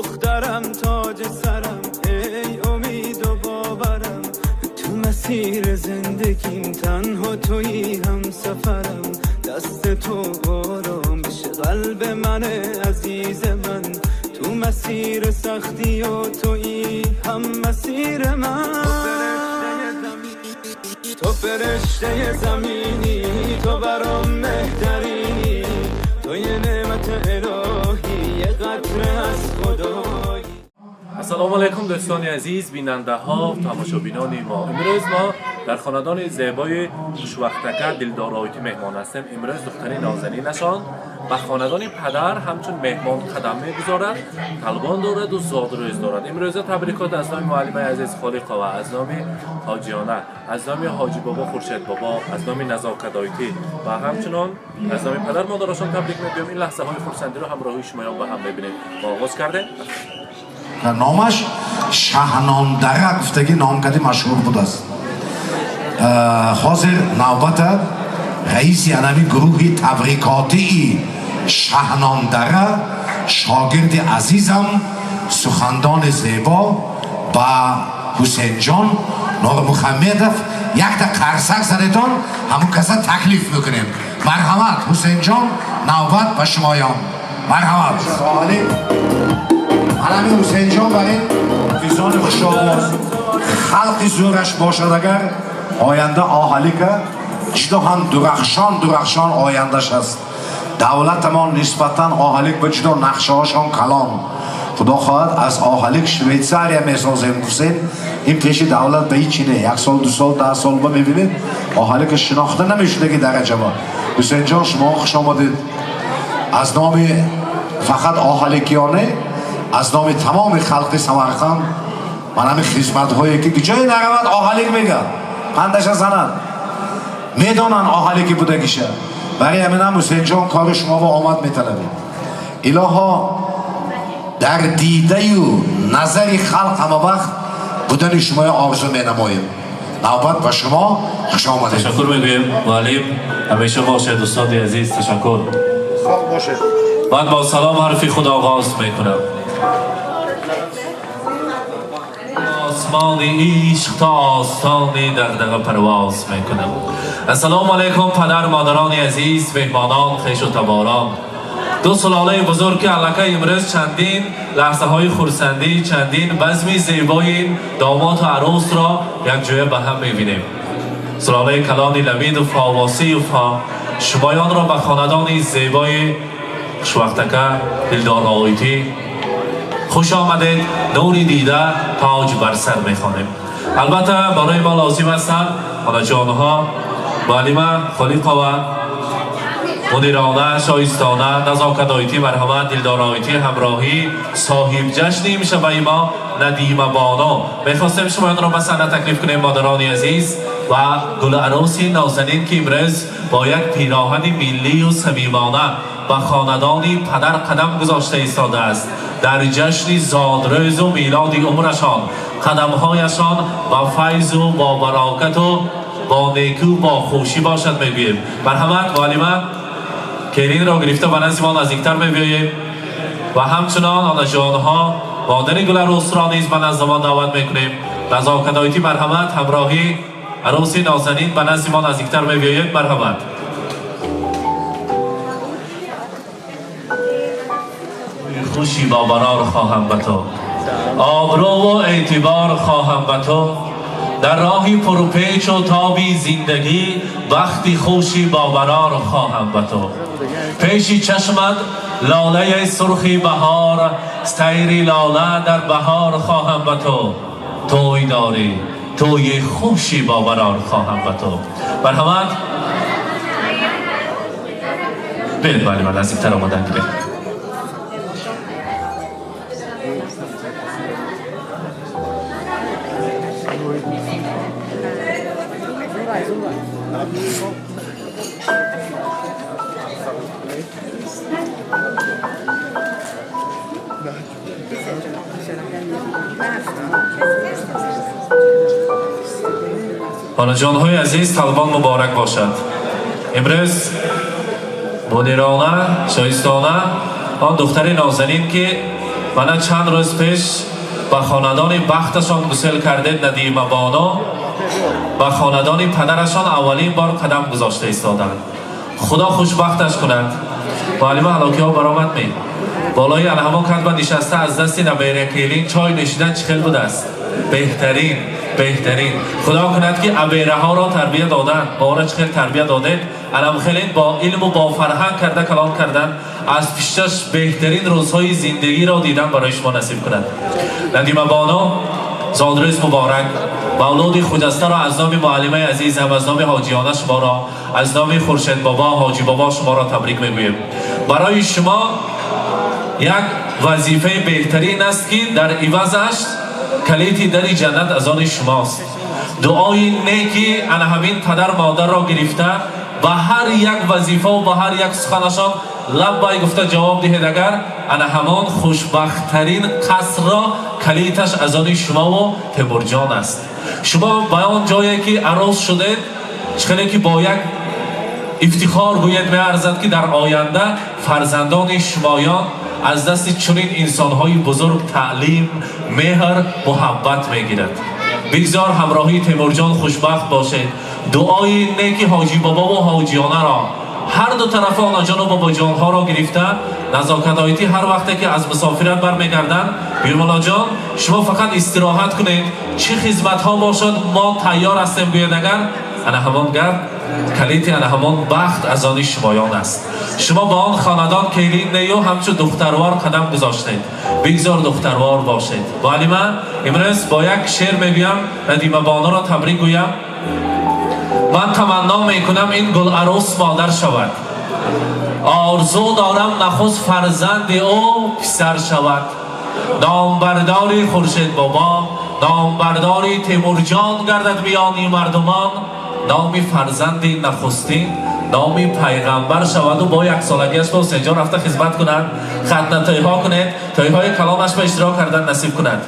دخترم تاج سرم ای امید و باورم تو مسیر زندگیم تنها تویی هم سفرم دست تو آرامش قلب من عزیز من تو مسیر سختی و تویی هم مسیر من تو فرشته زمینی تو برام مهترینی تو یه نعمت الهی یه قطره از خدایی. Ассалому алайкум, дӯстони азиз, бинандаҳо, тамошобинони мо. Имрӯз мо дар хонадони зебои хушвақтака Дилдороити меҳмон ҳастем. Имрӯз духтари нозанинашон ба хонадони падар ҳамчун меҳмон қадам мегузорад, талбон дораду зодрӯз дорад. Имрӯза табрикот аз номи муаллимаи азиз Холиқова, аз номи Ҳоҷиёна, аз номи Ҳоҷи бобо Хуршед бобо, аз номи Назокатоитӣ ва ҳамчунон аз номи падар модарашон табрик мегӯем. Ин лаҳзаҳои хурсандиро ҳамроҳии шумоён ба ҳам мебинем. Мо оғоз кардем. Номаш Шаҳнондара гуфтагӣ номкади машҳур будааст. Ҳозир навбата раиси анами гурӯҳи табрикотии Шаҳнондара, шогирди азизам, сухандони зебо ба Ҳусейнҷон Нормухаммедов якта қарсак задетон, ҳамун каса таклиф мекунем. Марҳамат, Ҳусейнҷон, навбат ба шумоён, марҳамат. Ҳанами Ҳусейнҷон бар ин физони хушовоз, халқи зӯраш бошад, агар оянда оҳалика ҷудо ҳам дурахшон дурахшон ояндаш аст. Давлатамон нисбатан оҳалик ба ҷудо нақшаҳошон калон. Худо хоҳад, аз оҳалик Швейтсария месозем гуфтем. Ин пеши давлат ба ҳичи не, як сол, 2 сол, 10 сол ба мебинед, оҳалика шинохта намешудаги дараҷаба. Ҳусейнҷон, шумо хуш омадед. Аз номи фақат оҳаликиёне, аз номи тамоми халқи Самарқанд ман ҳамин хизматҳое ки ҷое наравад, оҳалик мегӯяд, қандаша занад, медонанд оҳалики будагиша. Барои ҳаминам, Ҳусейнҷон, кори шумо ба омад металабед. Илоҳо, дар дидаю назари халқ ҳама вақт будани шуморо орзу менамоем. Навбат ба шумо, хуш омадед. Ташаккур мегӯем, муаллим. Ҳамеша бошед, устоди азиз, ташаккур. Бошед. Ман бо салом ҳарфи худ оғоз мекунам. Осмони ишқ то остони дағдаға парвоз мекунам. Ассалому алайкум, падар модарони азиз, меҳмонон, хешу таборон, ду сулолаи бузург, ки аллакай имрӯз чандин лаҳзаҳои хурсандӣ, чандин базми зебои домоту арӯсро якҷоя ба ҳам мебинем. Сулолаи калони Лабидовҳо, Восиевҳо шумоёнро ба хонадони зебои хушвақтака Дилдороитӣ хуш омадед, нури дида, тоҷ бар сар мехонем. Албатта, барои мо лозим ҳастанд хонаҷонҳо, муаллима Холиқова, мудирона Шоистона, Назокатоитӣ, марҳамат, Дилдороитӣ, ҳамроҳӣ соҳибҷашни имшабаи мо Надима боно. Мехостем шумоёнро ба саҳна таклиф кунем, модарони азиз, ва гуларӯси нозанин, ки имрӯз бо як пироҳани миллию самимона ба хонадони падар қадам гузошта истодааст. Дар ҷашни зодрӯзу милоди умрашон қадамҳояшон ба файзу бо барокату бо некӯ бо хушӣ бошад мегӯем. Марҳамат, муаллима келинро гирифта ба назди мо наздиктар мебиёем ва ҳамчунон онаҷонҳо модари гуларӯсро низ ба назди мо даъват мекунем. Назокатоитӣ, марҳамат, ҳамроҳӣ арӯси нозанин ба назди мо наздиктар мебиёед, марҳамат. Хуши бо барор хоҳам ба ту, обрӯву эътибор хоҳам ба ту, дар роҳи пурпечу тоби зиндагӣ бахти хуши бобарор хоҳам ба ту. Пеши чашмат лолаи сурхи баҳор, сайри лола дар баҳор хоҳам ба ту. Тӯй дорӣ, тӯи хуши бобарор хоҳам ба ту. Марҳамат, бел бале, ман наздиктар омадан гирем. Хонаҷонҳои азиз, талбон муборак бошад. Имрӯз мудирона Шоистона, он духтари нозанин, ки мана чанд рӯз пеш ба хонадони бахташон гусел кардед Надима Боно, ба хонадони падарашон аввалин бор қадам гузошта истоданд. Худо хушбахташ кунад. Муаллима ҳалокиҳо баромад ме болои алҳамо катба нишаста аз дасти набера келин чой нӯшидан чӣ хел будааст? Беҳтарин, беҳтарин. Худо кунад ки абераҳоро тарбия додан, бора чӣ хел тарбия додед, аламхелин бо илму бо фарҳанг карда калон кардан, аз пишташ беҳтарин рӯзҳои зиндагиро дидан барои шумо насиб кунад. Надима Боно, зодрӯз муборак. Мавлуди хуҷастаро аз номи муаллимаи азизам, аз номи ҳоҷиёна шуморо, аз номи Хуршед бобо, ҳоҷи бобо шуморо табрик мегӯем. Барои шумо як вазифаи беҳтарин аст ки дар ивазаш калити дари ҷаннат аз они шумост. Дуои неки ана ҳамин падар модарро гирифта ба ҳар як вазифаву ба ҳар як суханашон лаббай гуфта ҷавоб диҳед, агар ана ҳамон хушбахттарин қасрро калиташ аз они шумову Темурҷон аст. Шумо ба он ҷое ки арӯс шудед, чӣ хеле ки бо як ифтихор гӯед меарзад ки дар оянда фарзандони шумоён аз дасти чунин инсонҳои бузург таълим, меҳр, муҳаббат мегирад. Бигзор ҳамроҳии Темурҷон хушбахт бошед. Дуои неки ҳоҷи бобову ҳоҷиёнаро ҳар ду тарафа онаҷону бобоҷонҳоро гирифта назокатоитӣ ҳар вақте ки аз мусофират бармегарданд, Бирмуллоҷон, шумо фақат истироҳат кунед, чӣ хизматҳо бошад мо тайёр ҳастем гӯед, агар ана ҳамон гап калити ана ҳамон бахт аз они шумоён аст. Шумо ба он хонадон келин нею ҳамчун духтарвор қадам гузоштед, бигзор духтарвор бошед. Муаллима, имрӯз бо як шеър мегӯям, Надима Боноро табрик гӯям. Ман таманно мекунам ин гуларӯс модар шавад, орзу дорам нахуст фарзанди ӯ писар шавад. Номбардори Хуршед бобо, номбардори Темурҷон гардад миёни мардумон, номи фарзанди нахустин номи пайғамбар шаваду бо яксолагиаш ба Ҳусейнҷон рафта хизмат кунад, хатнатойҳо кунед, тойҳои калонаш ба иштирок кардан насиб кунад.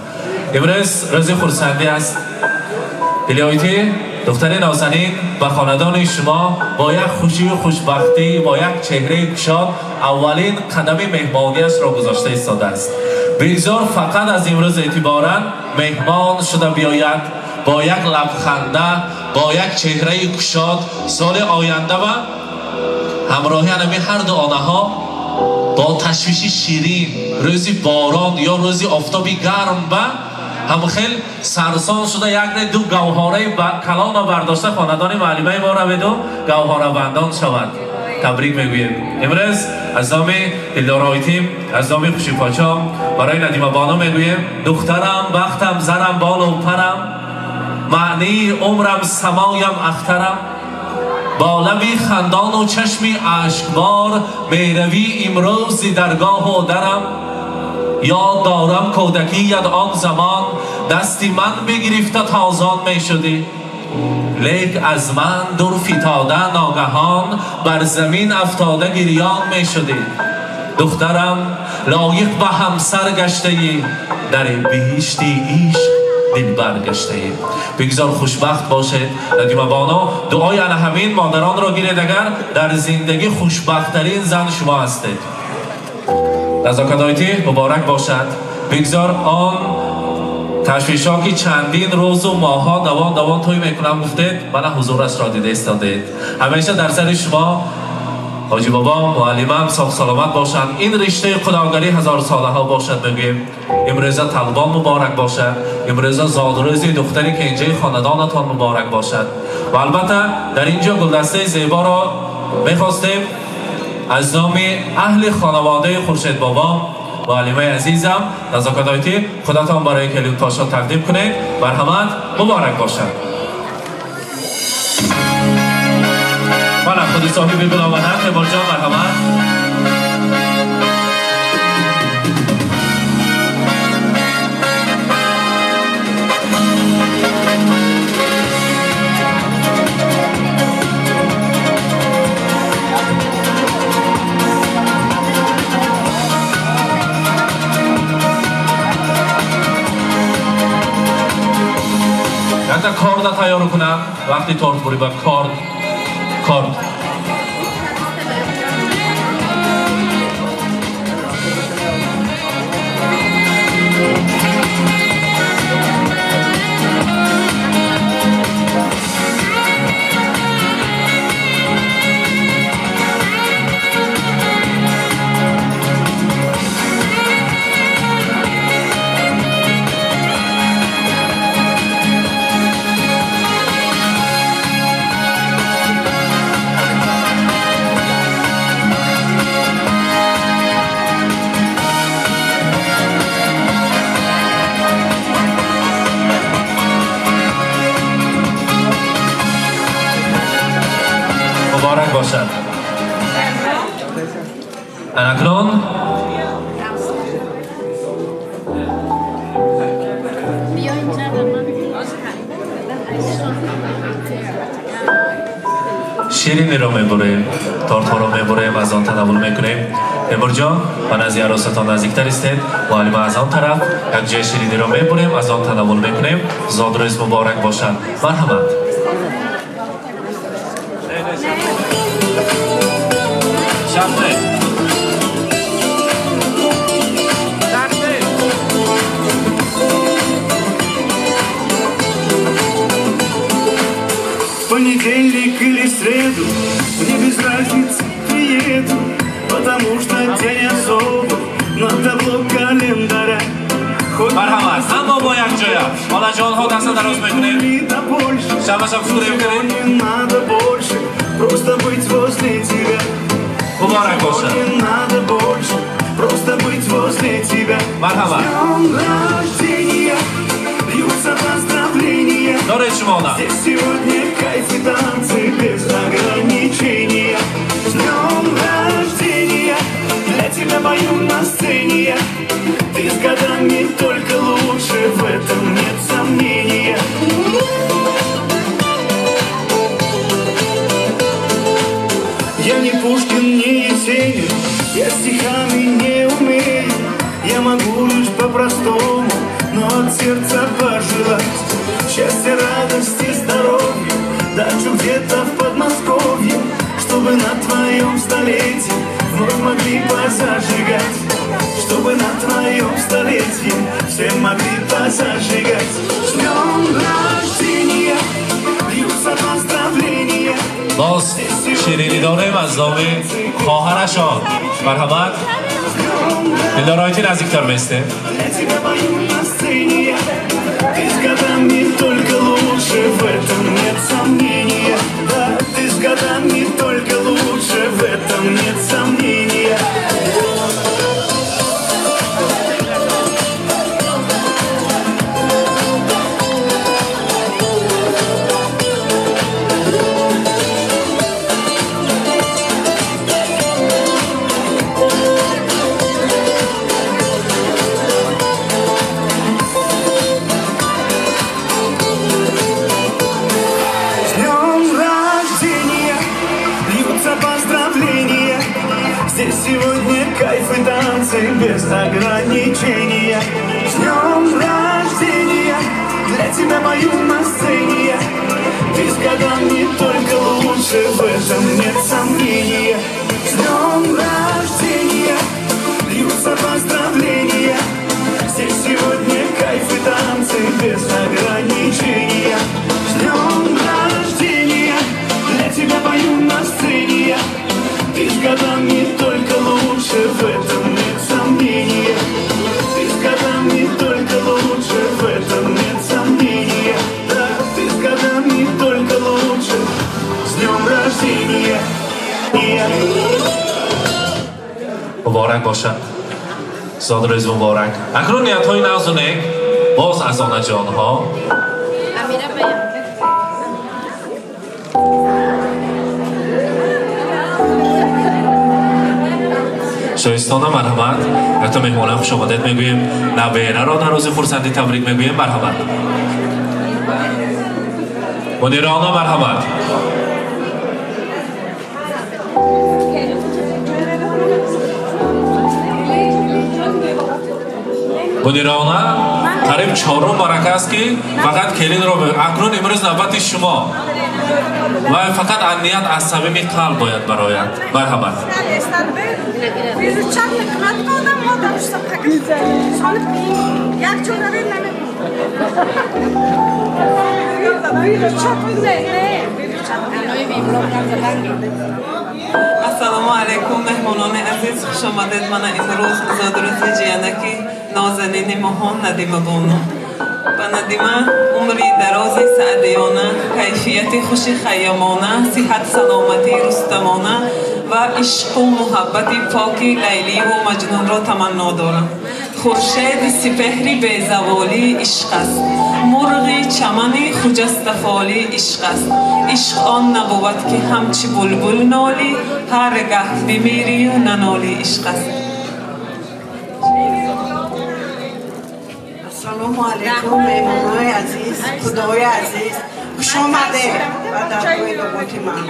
Имрӯз рӯзи хурсандӣ аст. Дилёйтӣ духтари нозанин ба хонадони шумо бо як хушию хушбахтӣ, бо як чеҳраи кушод аввалин қадами меҳмониашро гузошта истодааст. Бигзор фақат аз имрӯз эътиборан меҳмон шуда биёяд бо як лабханда, бо як чеҳраи кушод. Соли оянда ва ҳамроҳи анами ҳар ду онаҳо бо ташвиши ширин рӯзи борон ё рӯзи офтоби гарм ба ҳамхел сарсон шуда як не ду гавҳораи калона бардошта хонадони муаллимаи мо раведу гавҳорабандон шавад. Табрик мегӯем. Имрӯз аз номи Дилдороитим, аз номи Хушипочо барои Надима Боно мегӯем: духтарам, бахтам, зарам, болу парам, маънии умрам, самоям, ахтарам, бо лаби хандону чашми ашкбор меравӣ имрӯзи даргоҳу дарам. Ёд дорам кӯдакият он замон, дасти ман бигирифта тозон мешудӣ, лек аз ман дур фитода ногаҳон бар замин афтода гирён мешудӣ. Духтарам, лоиқ ба ҳамсар гаштаӣ, дар биҳишти ишқ дилбар гаштаӣ. Бигзор хушбахт бошед. Надима Боно, дуои ана ҳамин модаронро гиред, агар дар зиндагӣ хушбахттарин зан шумо ҳастед. Назокатойтӣ муборак бошад. Бигзор он ташвишҳо ки чандин рӯзу моҳҳо давон давон тӯй мекунам гуфтед, мана ҳузурашро дида истодед. Ҳамеша дар сари шумо ҳоҷи бобо, муаллимам соғ саломат бошанд. Ин риштаи худогарӣ ҳазорсолаҳо бошад мегӯем. Имрӯза талбон муборак бошад, имрӯза зодрӯзи духтари кенҷаи хонадонатон муборак бошад. Ва албатта дар ин ҷо гулдастаи зеборо мехостем аз номи аҳли хонаводаи Хуршед бобо, муаллимаи азизам Назокатойтӣ, худатон барои келинпошо тақдим кунед. Марҳамат, муборак бошад. Мана худи соҳиби гул омаданд. Темурҷон, марҳамат. Якта корда тайёр кунам вақти торт бурӣ ба корд корд. Акнун шириниро мебурем, тортҳоро мебурем, аз он танаввул мекунем. Темурҷон, ба назди аросатон наздиктар истед. Муаллима аз он тараф як ҷои шириниро мебурем, аз он танаввул мекунем. Зодрӯз муборак бошад. Марҳамат. Понедельник или среду, мне без разницы, приеду, потому что день особый на табло календаря. Марҳамат, ҳама бо як ҷоя. Холаҷонҳо даста дароз мекунем. Шабашаб сурем кунем. Не надо больше, просто быть возле тебя. Муборак бошад. Не надо больше, просто быть возле тебя. Марҳамат. С днем рождения, льются поздравления. Доред шумона. Здесь сегодня кайф и танцы без ограничения. С днем рождения, для тебя пою на сцене я. Ты с годами только лучше, в этом нет сомнения. Я не Пушкин, не Есенин, я стихами не умею. Я могу лишь по-простому, но от сердца пожелать счастья, радости, здоровья, дачу где-то в Подмосковье, чтобы на твоем столетии вновь могли позажигать, чтобы на твоем столетии все могли позажигать. С днем рождения, льются поздравления. Боз ширинӣ дорем аз номи хоҳарашон. Марҳамат. Дилдороити наздиктар местем. Для тебя пою на сцене я. Ты с годами только лучше, в этом нет сомнения. Да, ты с годами только лучше, в этом нет сомнения. С днем рождения, льются поздравления. Здесь сегодня кайф и танцы без ограничения. С днем рождения, для тебя пою на сцене я. Ты с годами только лучше, в этом нет сомнения. С днем рождения, льются поздравления. Здесь сегодня кайф и танцы без ограничения. С днем рождения, для тебя пою на сцене я. Ты с годами только лучше, в этом нет сомнения. Ты с годами только лучше, в этом нет сомнения. Да, ты с годами только лучше. С днем рождения. Муборак бошад. Зодрӯз муборак. Акнун ниятҳои нағзу нек боз аз онаҷонҳо. Амира баян. Шоистона, марҳамат. Якто меҳмона хушомадед мегӯем. Набераро дар рӯзи хурсандӣ табрик мегӯем. Марҳамат. Мудирона, марҳамат. Мудирона, қариб чорум барака аст, ки фақат келинро акнун имрӯз навбати шумо ва фақат ният аз самими қалб бояд барояд. Марҳамат. Ассалому алайкум, меҳмонони азиз, хуш омадед. Мана имрӯз зодрӯзи ҷиянаки нозанини моҳон Надима бону. Ба Надима умри дарози саъдиёна, кайфияти хуши хайёмона, сиҳат саломатии рустамона ва ишқу муҳаббати поки Лайливу Маҷнунро таманно дорам. Хуршеди сипеҳри безаволӣ ишқ аст. Мурғи чамани хуҷастафолӣ ишқ аст. Ишқ он набувад ки ҳамчи булбул нолӣ, ҳар гаҳ бимирию нанолӣ ишқ аст. Ассалому алайкум, меҳмонои азиз, худои азиз, хуш омадед ба даргоҳи луғоти ман.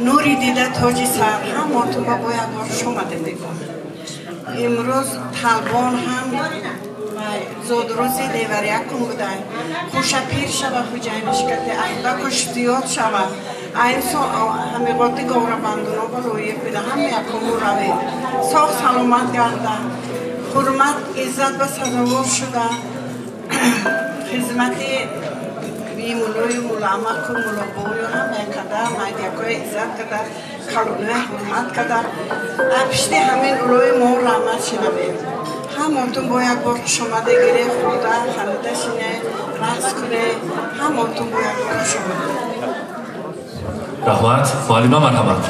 Нури дида, тоҷи сар, ҳамотун ба бо як бор хуш омадед мегӯям. Имрӯз Талбон ҳам зодрӯзи деварякун будай. Хуша пир шава, хуҷайнишкате, ахлақуш зиёд шава. Айнсо ҳамиғоти говрабандуно ба лоиқ бида, ҳама якуму равед. Соғ саломат гарда, ҳурмат иззат ба сазовор шуда, хизмати бимулою мулоамаку мулобою ҳама када, майдякоя иззат када, калоноя ҳурмат када. Пишти ҳамин улои мо раҳмат шинавем. Ҳамонтун бо як бор хушомаде гире, хӯрда, харида шине, рақс куне. Ҳамонтун бо як бор хушомаде. Раҳмат, муаллима, марҳамат.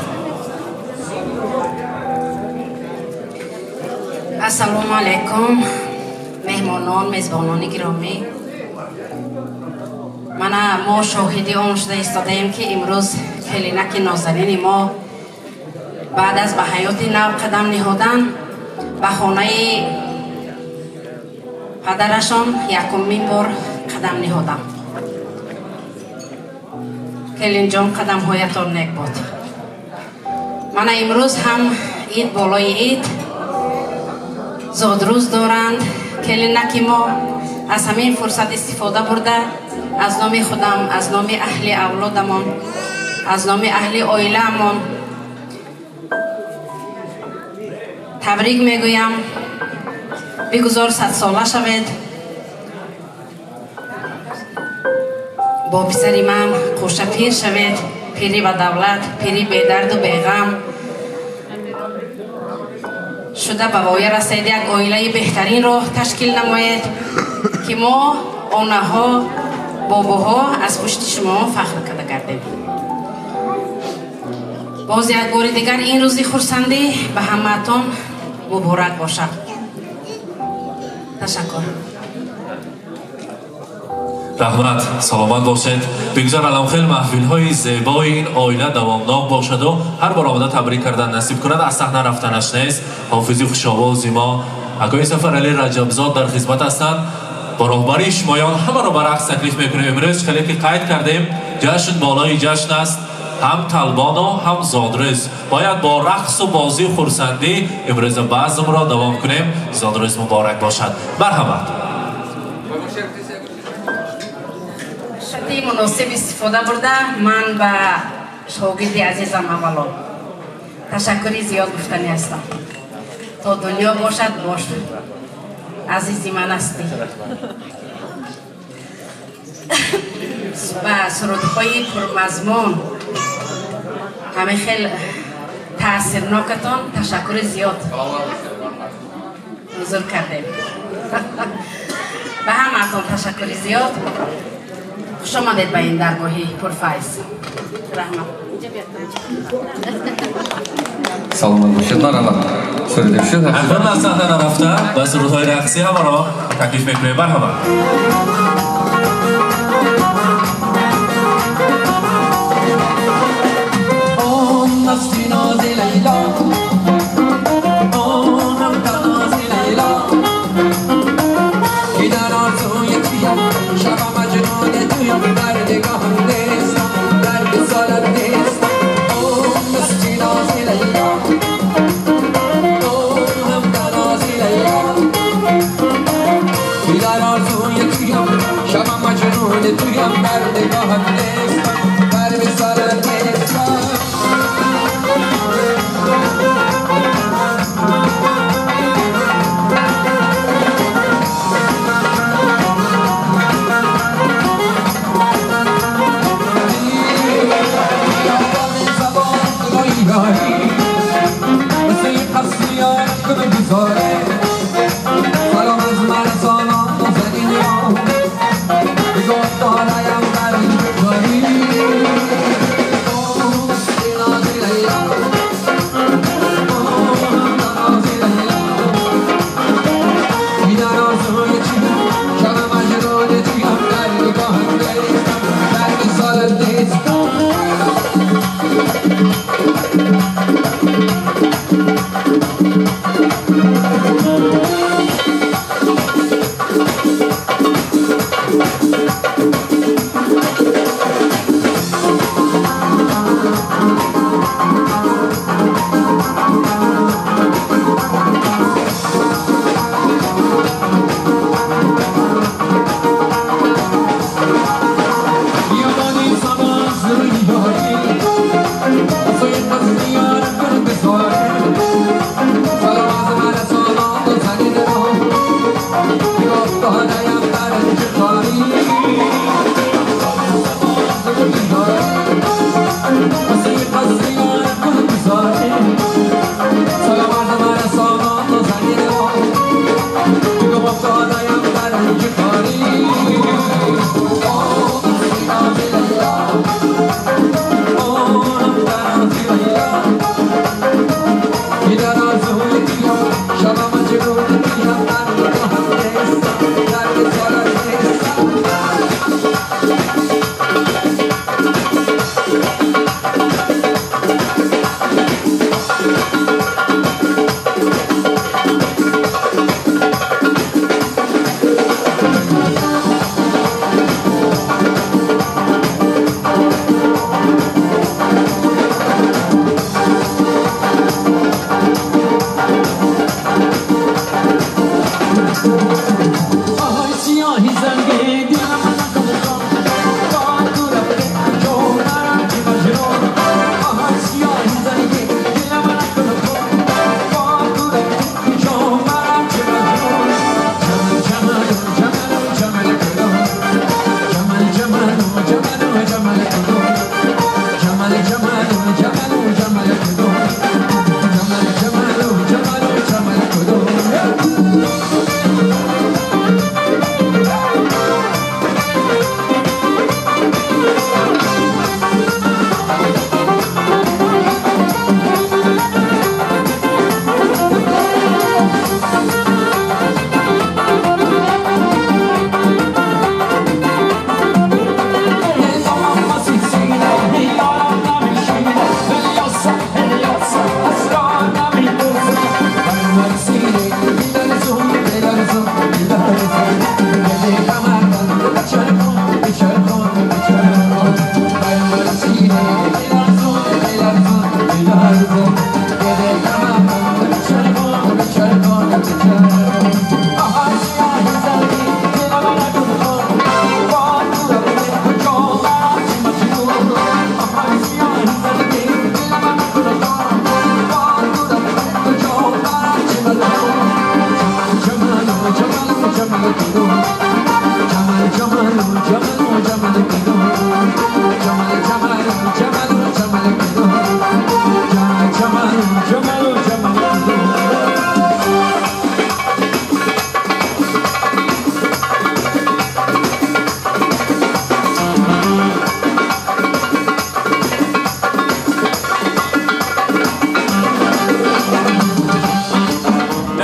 Ассалому алайкум, меҳмонон, мезбонони гиромӣ. Мана мо шоҳиди он шуда истодаем, ки имрӯз келинаки нозанини мо баъд аз ба ҳаёти нав қадам ниҳодан ба хонаи падарашон якумин бор қадам ниҳодам. Келинҷон, қадамҳоятон нек буд. Мана имрӯз ҳам ид болои ид зодрӯз доранд келинаки мо. Аз ҳамин фурсат истифода бурда, аз номи худам, аз номи аҳли авлодамон, аз номи аҳли оилаамон табрик мегӯям. Бигузор садсола шавед. Бо писари ман қӯша пир шавед, пирӣ ба давлат, пирӣ бедарду беғам шуда ба воя расед, як оилаи беҳтаринро ташкил намоед, ки мо онаҳо, бобоҳо аз пушти шумо фахр карда гардем. Боз як бори дигар ин рӯзи хурсандӣ ба ҳамаатон муборак бошад. Ташаккур. Раҳмат, саломат бошед. Бигзор аламхел маҳфилҳои зебои ин оила давомнок бошаду ҳар бор омода табрик кардан насиб кунад. Аз саҳна рафтанаш нест. Ҳофизи хушовози мо акои Сафарали Раҷабзод дар хизмат ҳастанд. Бо роҳбарии шумоён ҳамаро ба рақс таклиф мекунем. Имрӯз хеле ки қайд кардем, ҷашн болои ҷашн аст, ҳам талбону ҳам зодрӯз. Бояд бо рақсу бозию хурсандӣ имрӯза базмро давом кунем. Зодрӯз муборак бошад. Марҳамат. Фурсати муносиб истифода бурда, ман ба шогирди азизам аввало ташаккури зиёд гуфтанӣ ҳастам. То дунё бошад, бош, азизи ман ҳастӣ. Ба сурудҳои пурмазмун ҳамин хел таъсирнокатон ташаккури зиёд ҳузур кардем. Ба ҳамаатон ташаккури зиёд. Хуш омадед ба ин даргоҳи пурфайз. Раҳмат. Саломат бошед, марҳамат. Суруди шуд. Акнун аз саҳна нарафта ба сурудҳои рақсӣ ҳамаро таклиф мекунем. Марҳамат. مستی نازی لیلا، آنم تنازی لیلا، که در آرزوی تویم، شب مجنون تویم، در نگاهم نیستم، در وصالت نیستم. آن مستی نازی لیلا، آنم تنازی لیلا، که در آرزوی تویم، شب مجنون تویم، در نگاهم نیستم، در وصالت نیستم. سلام از من سالان نازنین را، به گفتاریم بر این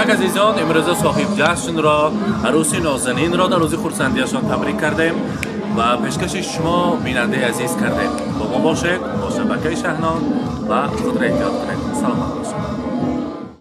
Инак, азизон, имрӯза соҳиб ҷашнро, арӯси нозанинро дар рӯзи хурсандиашон табрик кардем ва пешкаши шумо, бинандаи азиз, кардем. Бо мо бошед, бо шабакаи Шаҳнон, ва худро эҳтиёт кунед. Саломат бошед.